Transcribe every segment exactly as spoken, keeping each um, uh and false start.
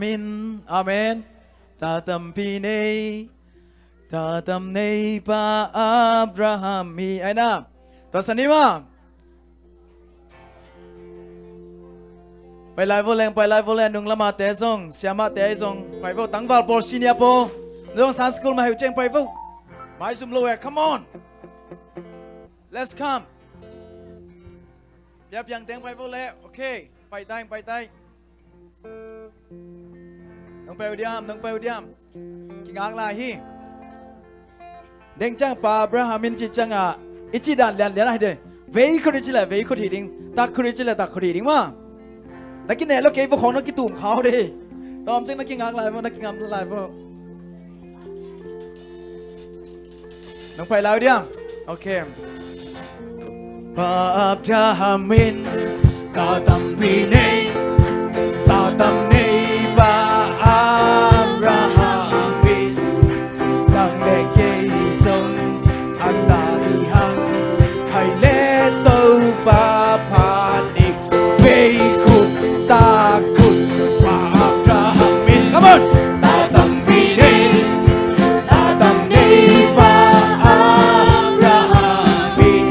min. Amen. Ta tampi nei, ta tam nei pa Abraham hi. Ai na. Tua sa ni ma. Pai lai vo leng, pai lai vo leng, nung lama te zong, siama te zong, pai vo, tangval pawl, senior pawl, zong Sunday school mah hi uh ciang pai vo. Maizum lo e, come on. Let's come. Bia piang teng pai vo le, okay, pai tai, pai tai. Nong pai uh diam, nong pai uh diam. Kingak lai hi. Deng ciang pa Abraham in ci ciangah, i ci dan lianlian ah hi de. Vei khut i ci le, vei khut hi ding. Tak khut i ci le, tak khut hi ding ma. Na kineh lo kei vo khong na kitum khau de. Tawm ciang na kingak lai vo, na kingam lai vo. Nong pai lai uh diam. Okay. Pa Abraham in ta tampi nei, ta tam nei pa Abraham in, nang le kei zong a ta hi hang, khai le Topa phat ding. Vei khut, tak khut, pa Abraham in. Come on. Ta tampi nei, ta tam nei pa Abraham in,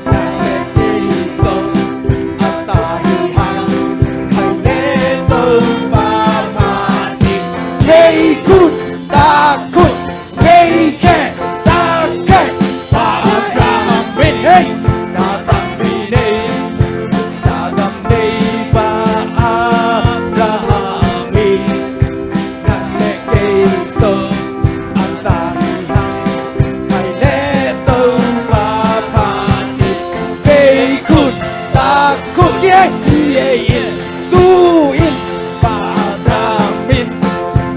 nang le kei zong a ta hi hang, khai le Topa phat ding. Vei khut, tak khut, vei khe, tak khe, pa Abraham in. Hey. Ta tampi nei, ta tam nei pa Abraham in, nang le kei zong a ta hi hang, khai le Topa phat ding. Vei khut, tak khut, yeah, yeah, yeah. Tu-in pa Abraham in,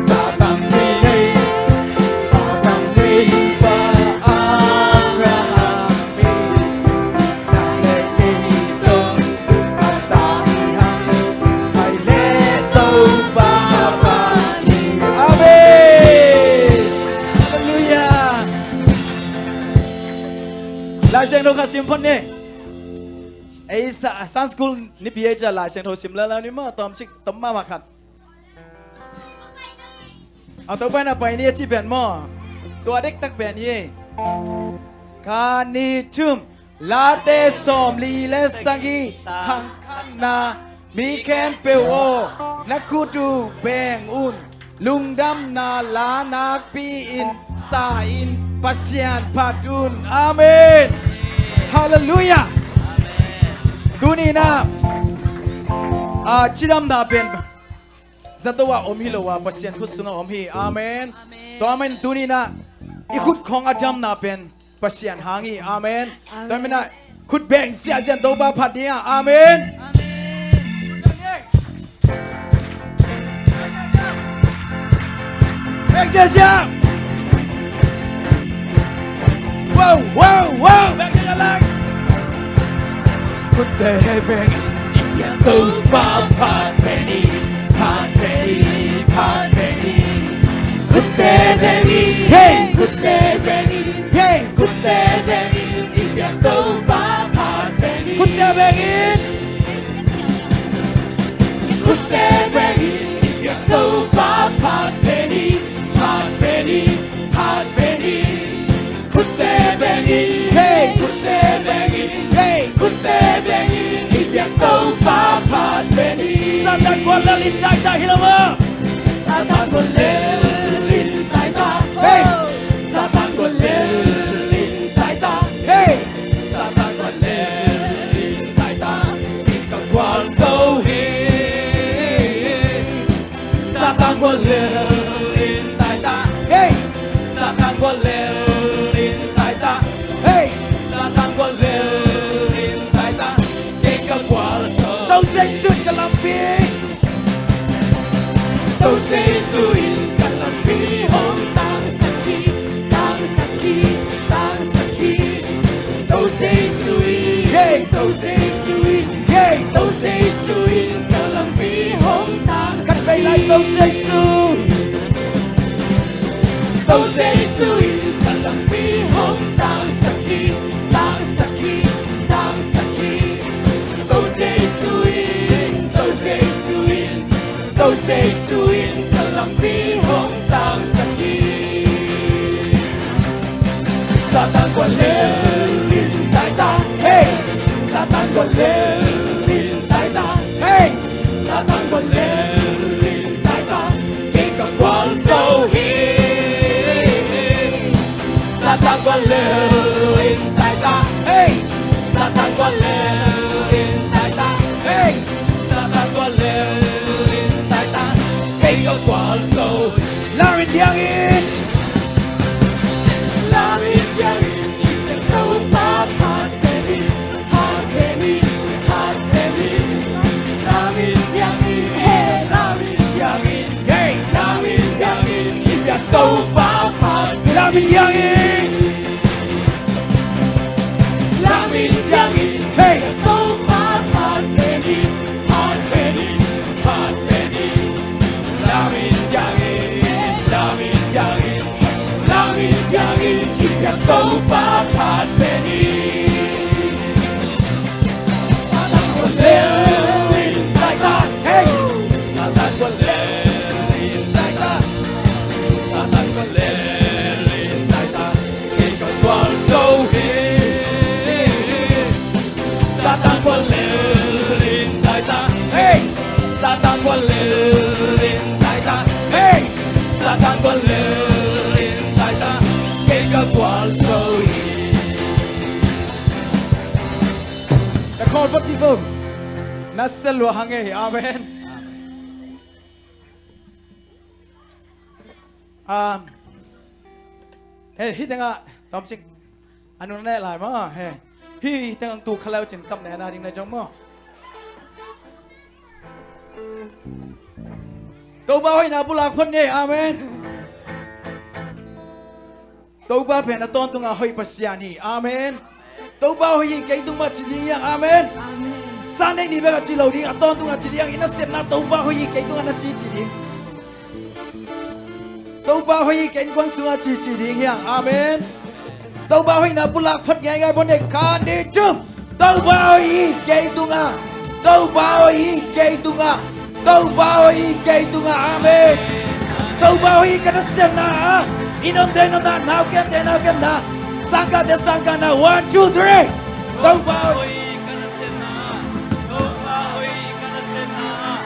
ta tampi nei, ta tam nei pa Abraham in, nang le kei zong a ta hi hang, khai le Topa phat ding. Amen. Hallelujah. Lai Siangtho khat sim phot ni. Ei sa, Sunday school nipi ei ciah Lai Siangtho sim lala ni ma, tawm cik, tawm mahmah khat. A Topa in a pai ni a ci pen maw. Tua dektak pen hi. Khat, nih, thum. Late sawmli le sagih, khang khatna, mi khempeuh aw, na khut uh beng un. Lungdamna la nakpi-in sa-in Pasian phat un. Amen. Halleluiah. Tuni-in ah, a, cidamna pen zato ah om hi lo a, Pasian khut sungah om hi. Amen. Amen. Tua ahih manin tuni-in ah i khut khawng a damna pen Pasian hang hi. Amen. Amen. Tua ahih manin ah khut beng ziahziah in Topa phat ding a. Amen. Amen. Beng ziahziah. Wow, wow, wow. Beng ziahziah lai. Khutte beng in i piak Topa phat pen hi, phat pen hi, phat pen hi. Khutte beng in, hey, khutte beng in, hey, khutte beng in i piak Topa phat pen hi. Khutte beng in. Khutte beng in i piak Topa phat pen hi, phat pen hi, phat pen hi. Khutte beng in, hey, khutte beng in, hey, khutte beng in i piak Topa phat pen hi. Satan guallel in taitai hi lo maw. Satan guallel in taitai. Hey. Satan guallel in taitai. Hey. Satan guallel in taitai, i ka gualzo hi. Satan guallel in taitai. Hey. Satan guallel in taitai. Hey. Satan guallel in taitai, i ka gualzo. Topa Jesu in ka lampi. Topa Jesu in ka lampi hong tangsak hi, tangsak hi, tangsak hi. Topa Jesu in, hey, Topa Jesu in, hey, Topa Jesu in ka lampi hong tangsak hi. Khat vei lai, Topa Jesu. Topa Jesu in ka lampi hong tangsak hi, tangsak hi, tangsak hi. Topa Jesu in, Topa Jesu in, Topa Jesu in ka lampi hong tangsak hi. Satan gual lel in tai ta, hey! Satan gual lel in tai ta, hey! Satan gual lel in tai ta, kei ka gualzo hi. Satan gual lel in tai ta, hey! Satan gual lel in tai ta, hey! Satan gual lel in tai ta, kei ka gualzo. Lam in diang in. Lam in diang in, i Topa phat pen in, phat pen in, phat pen in. Lam in diang in, hey, lam in diang in, hey, lam in diang in, i Topa phat pen in. Lam in diang in. Lam in diang in, hey, Topa phat pen in, phat pen in, phat pen in. Lam in diang in, lam in diang in, lam in diang in, i Topa phat pen in. Satan gual lel in tai ta, hey! Satan gual lel in tai ta, Satan gual lel in tai ta, kei ka gualzo hi. Satan gual lel in tai ta, hey! Satan gual lel in tai ta, hey! Satan gual lel in tai ta, kei ka gualzo hi. Na khawl bawk dih vo. Na sia lua hang ei. Amen. Um, hey, hih tengah tawmcik a nung na neh lai maw, hey. Hih tengah tu kha leu cin kam neh na ding na zong maw. Topa hoihna pulak phot ni. Amen. Topa pen a tawntunga hoih Pasian hi. Amen. Topa hoih hi kei tung mah ci ding hiang. Amen. Amen. Sunday ni bek a ci lo ding, a tawntunga ci ding hiang. I nasepna Topa hoih hi kei tunga na ci ci ding. Topa hoih hi kei innkuan sunga ci ci ding hiang. Amen. Topa hoihna pulak phot ngeingai bawk ni. Kha ni cum. Topa hoih hi kei tunga. Topa hoih hi kei tunga. Topa hoih hi kei tunga. Amen. Topa hoih hi ka nasepna ah. I nomte nomna, nau kemte nau kemna, sangkahte sangkahna. One, two, three. Topa hoih hi ka nasepna ah. Topa hoih hi ka nasepna ah.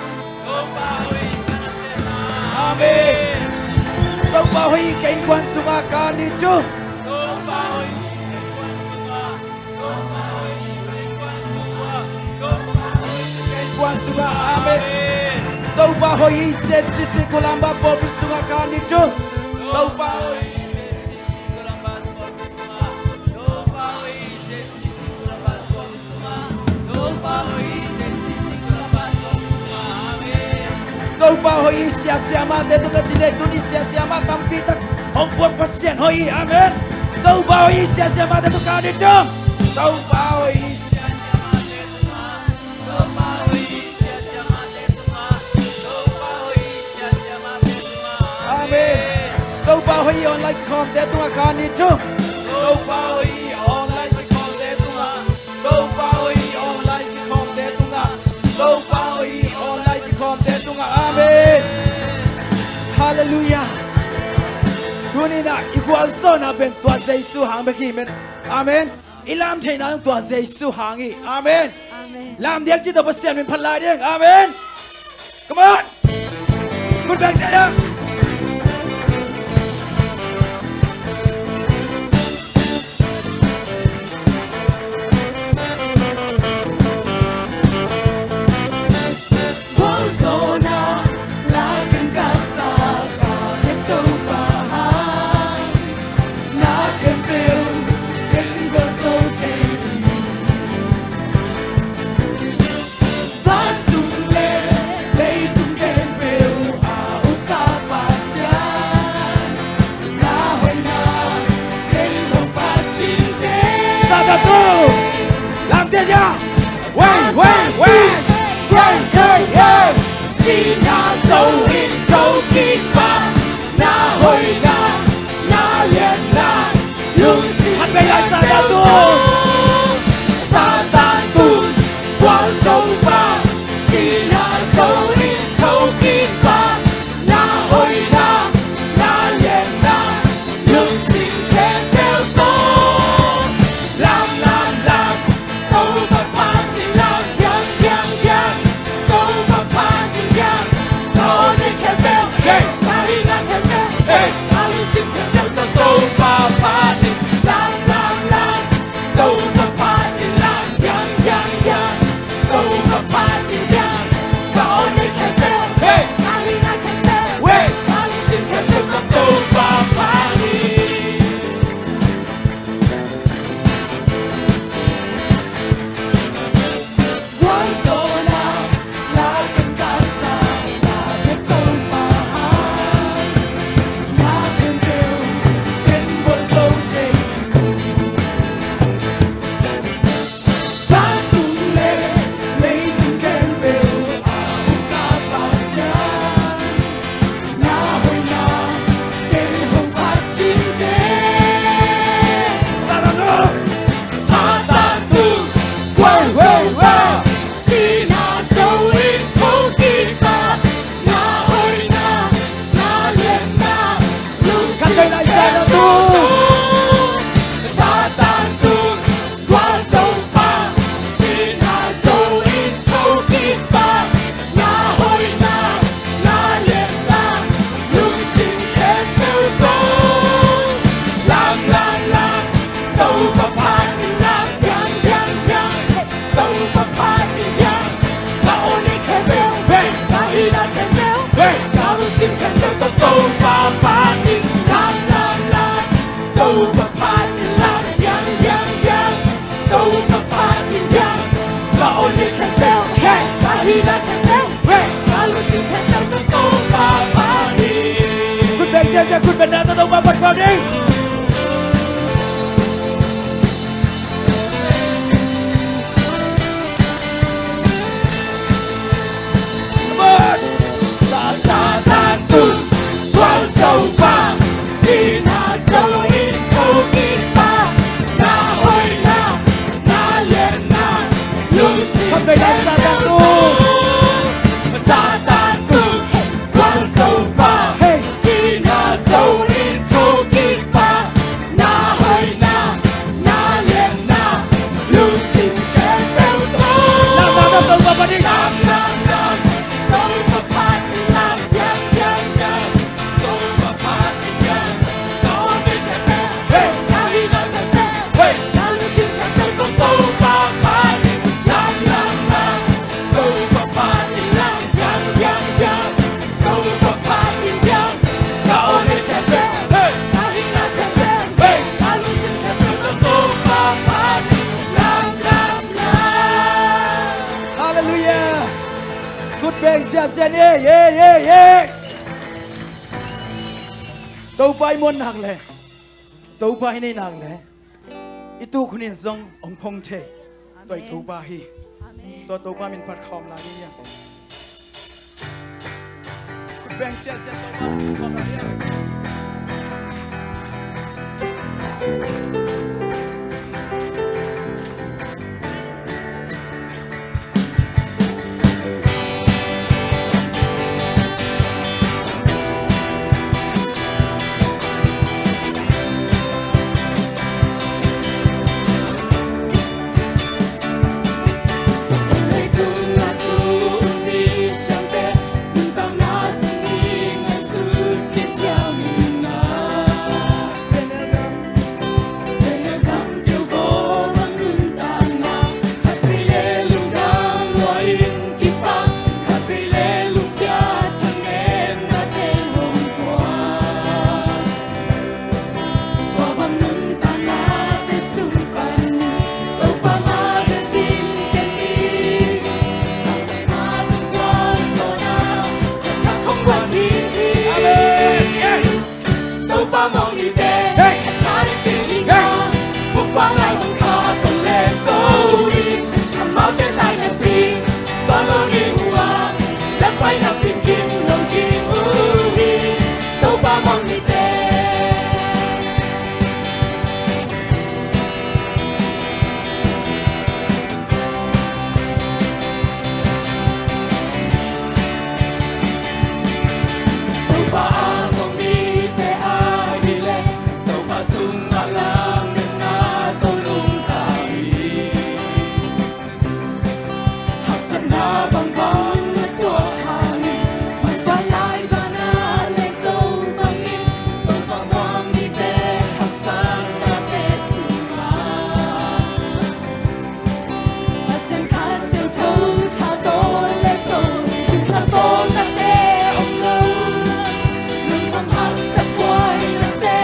Topa hoih hi ka nasepna ah. Amen. Topa hoih hi ka innkuan sunga. Kha ni cum. Topa hoih hi ka innkuan sunga. Topa hoih hi ka innkuan sunga. Amen. Topa hoih hi J C C Columbus pawlpi sunga. Kha ni cum. Topa hoih hi J C C Columbus pawlpi sunga. Topa hoih hi J C C Columbus pawlpi sunga. Topa hoih hi J C C Columbus pawlpi sunga. Amen. Topa hoih hi sia siamahte tungah ci leh tuni sia siamah tampi tak hong puak Pasian hoih hi. Amen. Topa hoih hi sia siamahte tungah. Kha ni cum. Topa hoih hi sia siamahte tungah. Topa hoih hi sia siamahte tungah. Topa hoih hi sia siamahte tungah. Amen. Topa hoih hi online kikhawmte tungah. Kha ni cum. Topa hoih hi online kikhawmte tungah. Topa hoih hi online kikhawmte tungah. Topa hoih hi online kikhawmte tungah. Amen. Halleluiah. Tuni-in ah i gualzawhna pen tua Jesu hang bek hi men. Amen. I lam theihna zong tua Jesu hang hi. Amen. Amen. Lam diak cih tawh Pasian min phat lai ding. Amen. Come on. Khut beng ciat. Gualzawhna la kan ka sa ka Topa hang. Na khempeuh ken gualzo thei. Vantung le leitung khempeuh a ukpa Pasian, na hoihna kei hong phat cihte. Sa ta tu. Lam ciacia. Wei, wei, wei. Wei, wei, wei. Sihna zo in thokik pa, na hoihna, na lianna, lungsim. Khat vei lai, Satan tun. Satan tun, gualzo pa, sihna zo in thokik pa, Khut beng na tawh Topa phat khawm ding. Satan tung gualzo pah, sihna zo in thokik pah, na hoihna, na liatna, lungsim kham dei na Satan tung. Satan tung gualzo pah, hey, sihna zo in thokik pah, na hoihna, na liatna, lungsim khempeuh tawh. Lam, lam, lam, lam, lam, lam. Lam, lam, lam. Topa phat in lam, lam, lam, lam. Topa phat in lam. Hey. Halleluijah. Khut beng siasia ni, ye, ye, ye. Topa i muan nak le, Topa i nei nak le, i tuk hun in zong hong phong thei. Tua i Topa hi. Amen. Tua Topa min phat khawm lai ni. Khut beng siasia Topa min phat khawm lai ni. Amen. Topa mawng nite, hey, a tha ding pikin ding a, hey, Topa lai bang kha tawh leng ko ding. Amaute taina pi tawh lo ding uh a, lam paina pikin lo ding uh hi. Topa mawng nite. Topa a mawng mite ahih leh, Topa sungah lamdangna tawh lungdam hi. Haksatna bangbang na tuah hangin, manpha lai banah leng Topa in, Topa mawng mite haksatnate sungah Pasian kha siangtho tha tawh leng ko, lungkham tawlnate om lo, lungkham haksa buainate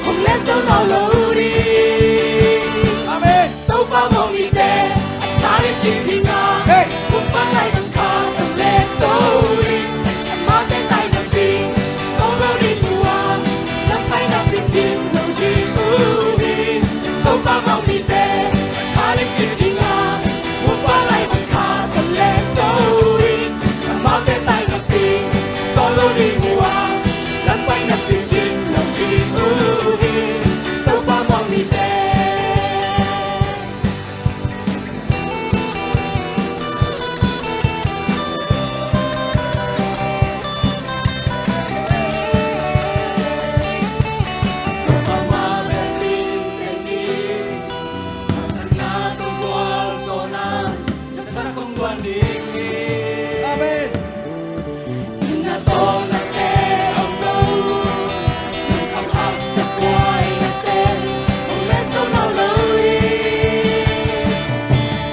hong len zo nawn lo ding. Amen. Topa mawng mite a tha ding pikin ding a, hey, Topa lai bang kha tawh leng ko ding. Amaute taina pi tawh lo ding uh a, lam paina pikin lo ding uh hi. Topa mawng mite a tha ding pikin ding a, Topa lai bang kha tawh leng ko ding. Amaute taina pi tawh lo ding uh a, lam paina pikin lo ding uh hi. Topa mawng mite. Amen.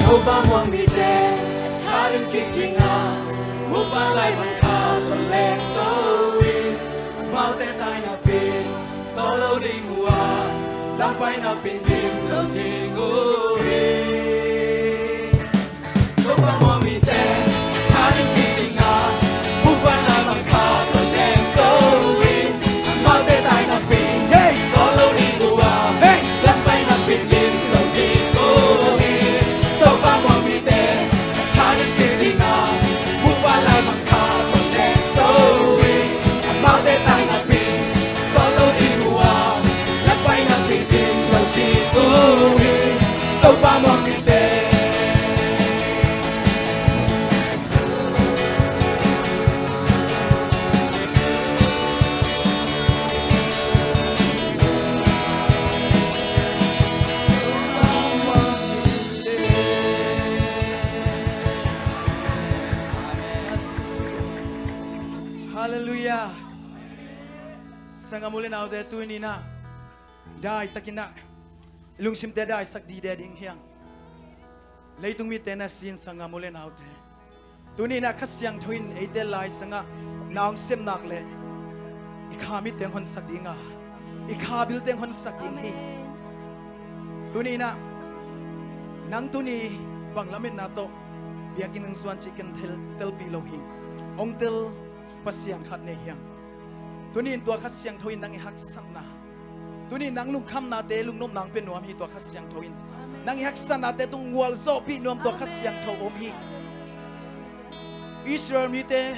Topa mawng mite a tha ding kik ding a, Topa lai bang kha tawh leng ko ding. Amaute taina pi tawh lo ding uh a, lam paina pikin lo ding uh hi. Topa mawng mite a tha ding kik ding a, Topa lai bang kha tawh leng ko ding. Amaute Sangam u le naute, tuni-in ah dai takin ah i lungsimte daisak dide ding hi hang. Leitung mite na sin, sangam u le naute, tuni-in ah Kha Siangtho in eite lai sangah na hong sem nak leh i kha mitteng honsak ding a, i kha bilteng honsak ding hi. Tuni-in ah nang tuni bang lametna tawh biakinn hong zuan cih ken tel, telpih lo hi. Hong tel Pasian khat nei hi hang. Tuni-in tua Kha Siangtho in nang i haksatna, tuni-in nang lungkhamnate lungnopna hong pia nuam hi tua Kha Siangtho in. Nang i haksatnate tung gualzawhpih nuam tua Kha Siangtho om hi. Israel mite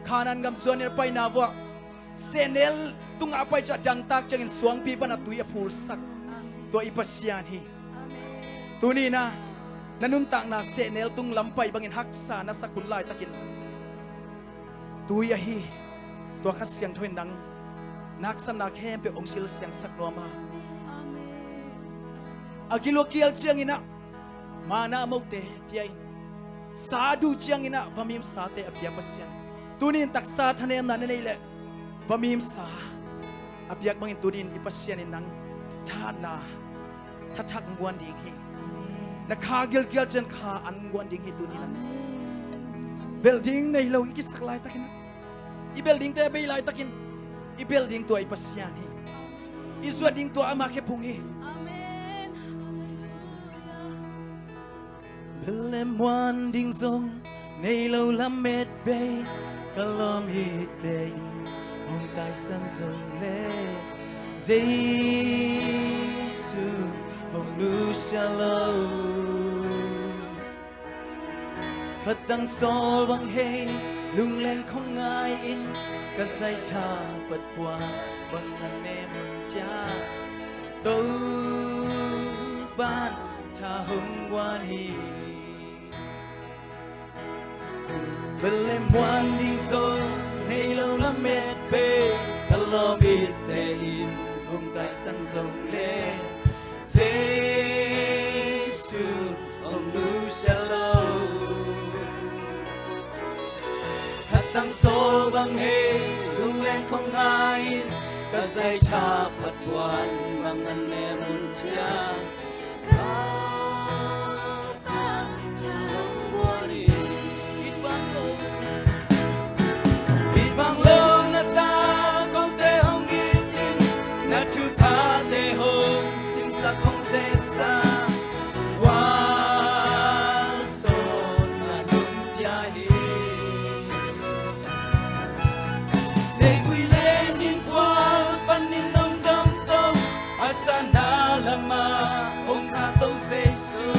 Kanaan gam zuan in a paina vuah sehnel tungah a pai ciah dangtak ciangin suangpi pan a tui a phulsak tua i Pasian hi. Tuni-in ah na nuntakna sehnel tung lam pai bangin haksa na sak hun laitakin tui ahi tua Kha Siangtho in nang na haksatna khempeuh hong silsiangsak nuam a. A gil uh a kial ciangin ah manna mote pia in, sa duh ciangin ah vamim sate a pia Pasian. Tuni-in taksa thanemna na neih leh vamim sa a piak bangin tuni-in i Pasian in nang thahatna thathak hong guan ding hi. Na kha gilkial ciang kha an hong guan ding hi tuni-in ah. Belh ding nei lo i kisak laitakin ah, i belh dingte a bei laitakin i belh ding tua i Pasian hi. I zuat ding tua ama khephung hi. Bel le muan ding zong nei lo lamet bei, ka lawm itte in hong taisan zong le Jesu hong nusia lo. Khatang sawl bang hei, lungleng khong ngai-in ka zaitha patpuan bang a nem un ciang Topa'n tha hong guan hi. Bel le muan ding zong nei lo lamet bei, ka lawm itte in hong taisan zong le Jesu hong nusia lo. Khatang sawl bang hei, lungleng khong ngai-in ka zaitha patpuan bang a nem un ciang It bang lo na ta kote hong it in, na thuphate hong simsak hong zeksa, gualzawhna nong pia hi. Leivui le innkuan panin nong dom to, a sanna lamah hong khahto Jesu,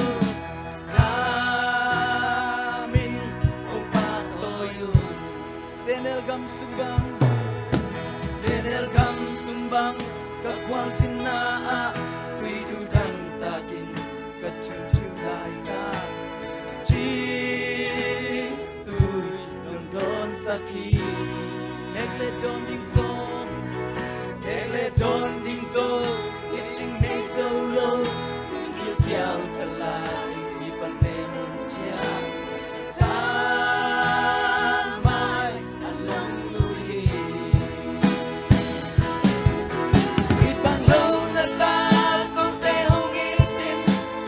na min hong pahtawi un. Sehnel gam sung bang, sehnel gam sung bang, ka gualzinna ah tuidu dangtakin ka thuthu lai ka ci tui lungdawnsak hi. Nek le dawn ding zong, nek le dawn ding zong, kicing nei zo lo, sung gilkial ka lai, ci pan ne mun ciang, ka mai a long lui hi. It bang lo na ta kote hong it in,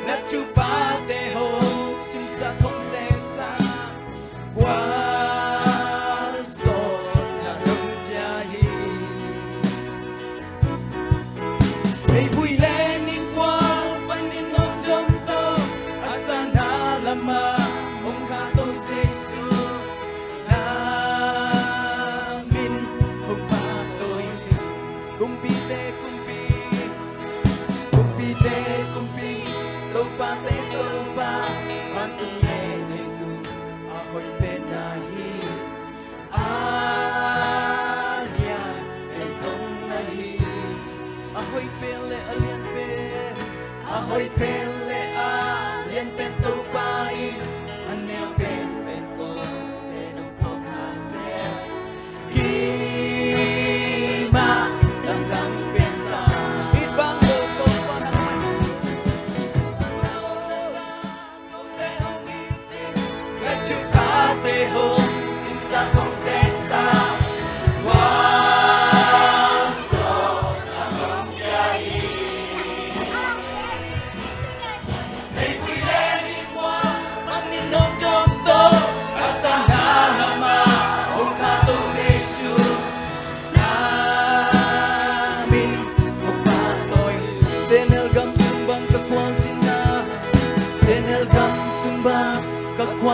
na thupate hong simsak hong zeksa, gualzawhna nong pia hi. Leivui le innkuan panin nong dom to, a sanna lamah hong khahto Jesu, na min hong pahtawi hi. Kumpite kumpi, kumpite kumpi, topate topa, vantung le leitung a hoih pen na hi. A lian pen zong na hi. A hoih pen le a lian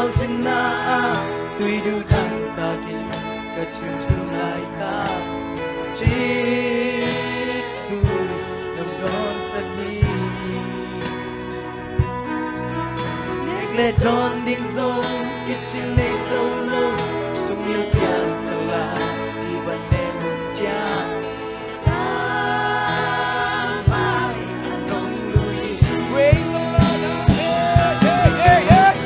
Sinna ah tuidu dangtakin ka thunthun laitak, cik tu nong dawnsak hi. Nek le dawn ding zong kicing nei zo lo, sungil kiang ka la, ih ban ne nun ciang. Praise the Lord. Hey, hey, hey, hey.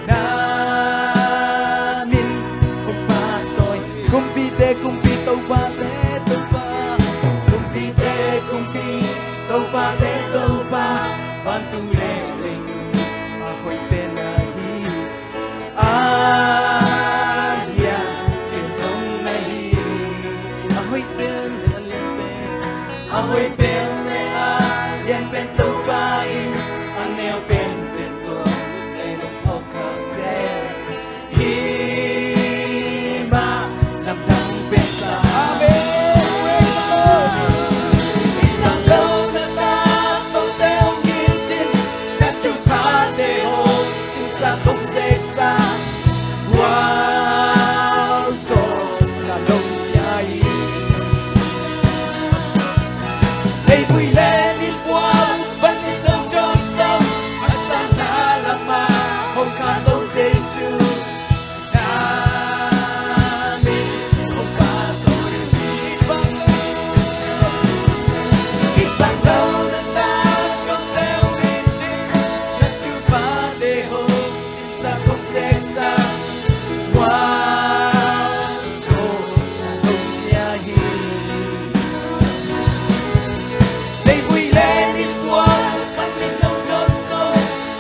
Na min hong pahtawi. Kumpite kumpi, topate topa, kumpite kumpi, topate topa, vantung le leitung a hoih pen na hi. A lian pen zong na hi. A hoih pen le a lian pen, a hoih pen le a lian pen Topa in a neu penpen tawh ei hong phawk khak seh hi. Mah lamdang pen sa. Amen. Praise the Lord. Ih tang lo na ta, tote hong gin tin, na thuphate hong simsak hong zeksa. Wow, so na long yai. Leivui le nilbual, van nit lo jong lo, a sanna lama hong kha to Jesu. Na min hong pahtawi. Ih bang lo, ih bang lo na ta, kong teu min ding, na thuphate hong simsak hong zeksa. Wow, so na long yai hi. Leivui le nilbual, van nit lo jong lo,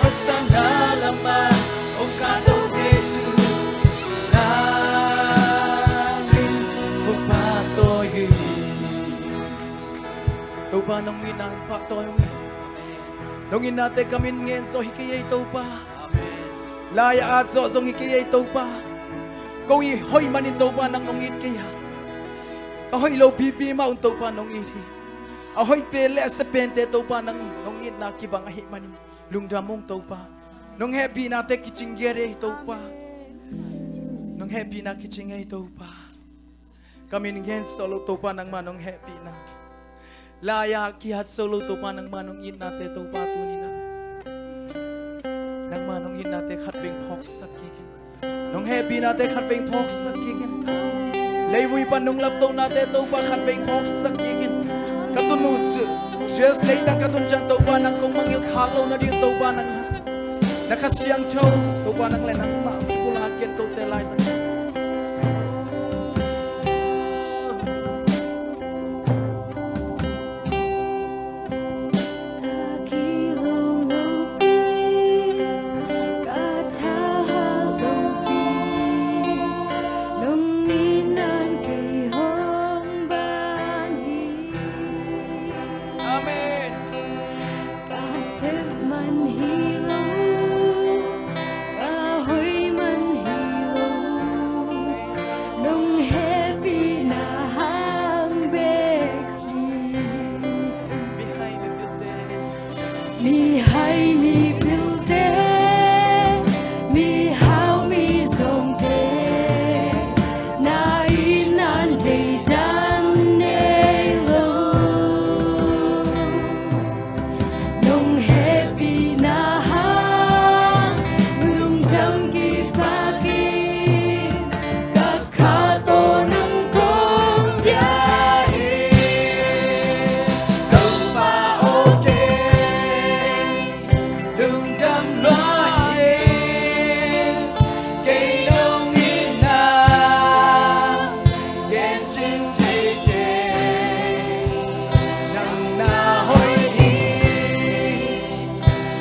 a sanna lama hong kha to Jesu. Na min hong pahtawi hi. Topa nong itna hong pahtawi hong hi. Nong itnate ka min ngen zawh hi kei ei Topa. Lai-a at zawh zong hi kei ei Topa. Ko ih hoih manin Topa nang nong it kei a, ka hoih lo pipi mah un Topa nong it hi. A hoih pen le a sia pente Topa nang nong itna kibang ahih manin lungdam ung Topa. Nong hehpihnate kicing giat ei Topa. Nong hehpihna kicing ei Topa. Ka min ngen zawh lo Topa nangmah nong hehpihna, lai-a kiat zo lo Topa nangmah nong itnate Topa tuni-in ah nangmah nong itnate khat veng phawksak kik in. Nong hehpihnate khat veng phawksak kik in. Leivui pan nong laptohnate Topa khat veng phawksak kik in. Ka tun uh cu, U S leitang ka tun ciang Topa nang kong mangngilh khak loh nading Topa nang na Kha Siangtho, Topa nang le nangmah pulak kian kote lai zang. Ka kilawm lopi, ka tha hal lopi, nong itna in kei hong ban hi. Amen. Ka sep man hi lo, ka hoih man hi lo, nong hehpihna hang bek hi. Mihai mipilte, mihai mipilte, mihau mizawngte, na itna in deidan nei lo. Nong hehpihna hang lungdam kiphakin, ka kha tawh nang kong bia hi. Topa aw, kei lungdam lua hi. Kei nong itna gen cing thei kei. Nang na hoih hi,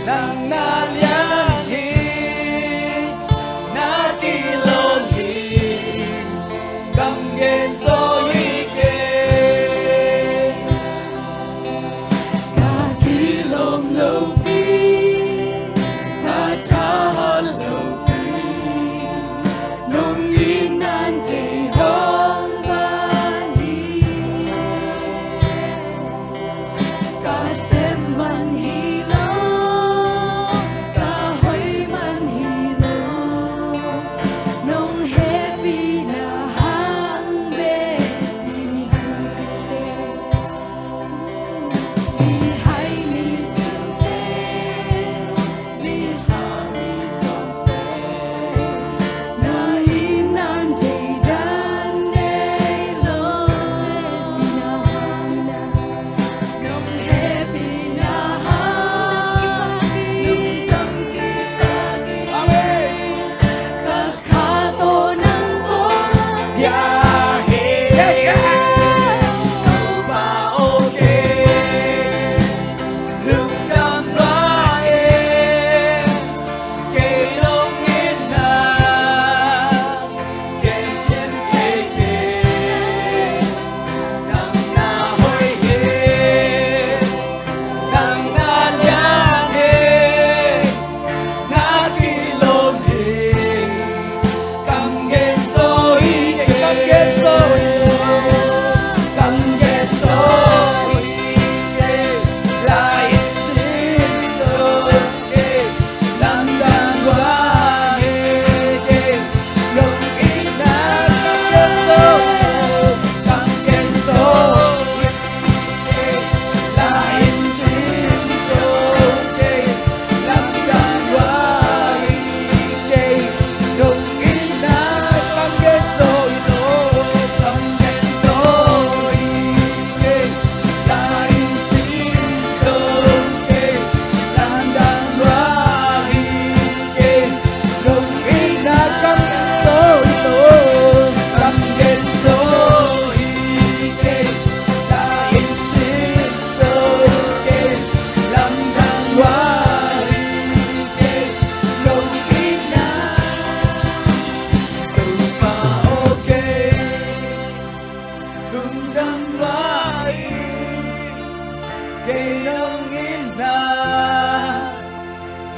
nang na lian hi, na kilawm hi, kam gen zaw hi kei.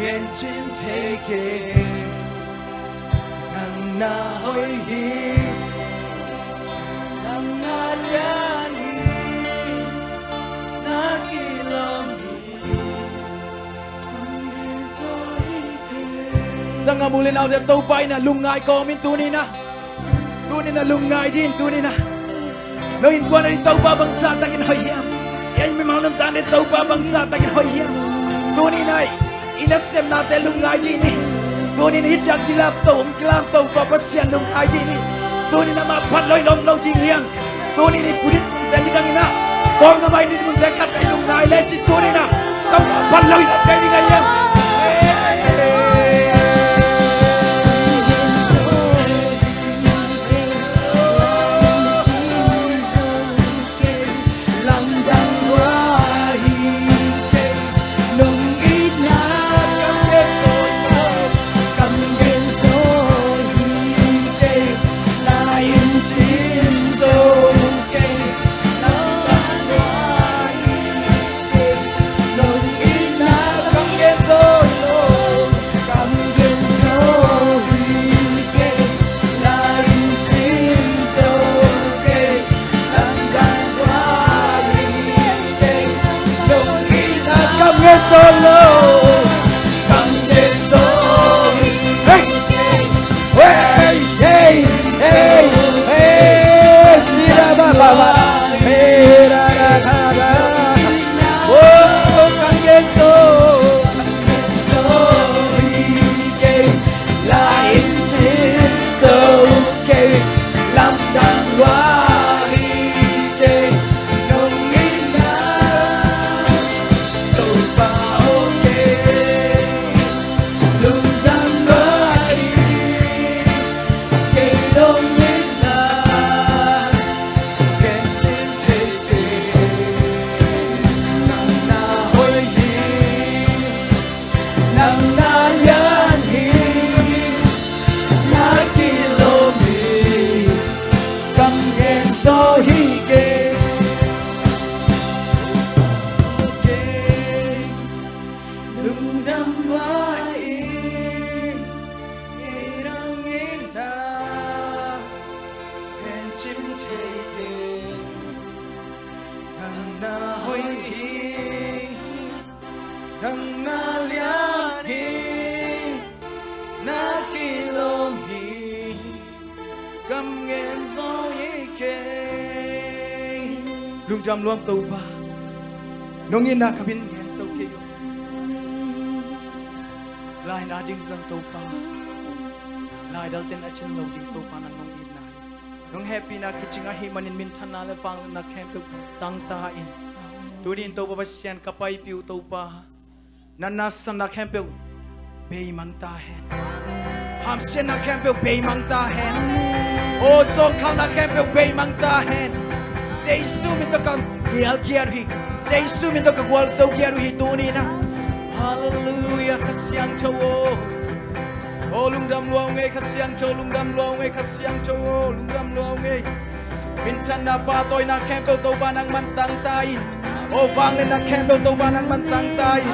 Gen cin thei kei, nang na hoih hi, nang na lian hi, na kilawm hi. Sanggam u le naute, Topa in a lungngai kawmin tuni-in a, tuni-in a lungngai ding, tuni-in a. No innkuan ah Topa bangzah takin hoih hiam? Ei mimal nuntakna Topa bangzah takin hoih hiam? Tuni-in a i nasepnate lungngai ding ni. Tuni-in hih ciang kilapto, hong kilapto Topa Pasian lungngai ding ni. Tuni-in amah phat lo in om lo ding hi hang. Tuni-in i pulpit teng i dang in a, kong a mai ni mun teng khat i lungngai lecin tuni-in a, Topa phat lo in a teng ding a hiam? Hey! Hey, hey, hey, hey, shira ba ba ba, hey, ra, ra, ra, ra. Oh, kang gen zo. Lai in chin zo kei, lamdang lua hi kei, nong in na. Topa aw kei, lungdam lua hi, kei nong in na, gen cin thei kei, nang na hoih hi, nang na lian hi, na kilawm hi, kam gen zo hi kei. Lungdam vai in, kei nang in na, gen cin thei kei, nang na hoih hi, nang na lian hi, na kilawm hi, kam gen zo hi kei. Lungdam lua ing Topa, nong in na ka min gen zo kei uh. Laina ding zang Topa, laidal ten a cin lo ding Topa, nang nong in na hi. Nong hehpihna kicing ahih manin minthanna le vangliatna khempeuh tangta in. Tuni-in Topa Pasian ka paipih uh Topa, natna satna khempeuh beimang ta hen. Hamsiatna khempeuh beimang ta hen. Aw, zawngkhalna khempeuh beimang ta hen. Jesu min tawh ka gial khiat uh hi. Jesu min tawh ka gualzo khiat uh hi tuni-in a. Halleluiah, Kha Siangtho aw. Aw, lungdam lua ung ei, Kha Siangtho, lungdam lua ung ei, Kha Siangtho aw, lungdam lua ung ei. Minthanna, pahtawina khempeuh Topa nangman tangta in. Aw, vangliatna khempeuh Topa nangman tangta in.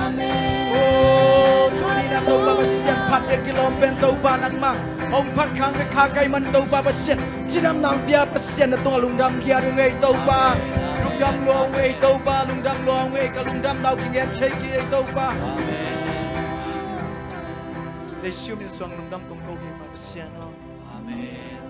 Aw, tuni-in a Topa Pasian, phat le kilawm pen Topa nangmah hong phat khak ve, kha ka hih man Topa Pasian, cidamna hong pia Pasian, na tungah lungdam khiat ung ei Topa. Lungdam lua ung ei Topa, lungdam lua ung ei, ka lungdamna uh kigen thei kei ei Topa. Jesu min suang lungdam kong ko hi Pa Pasian aw. Amen.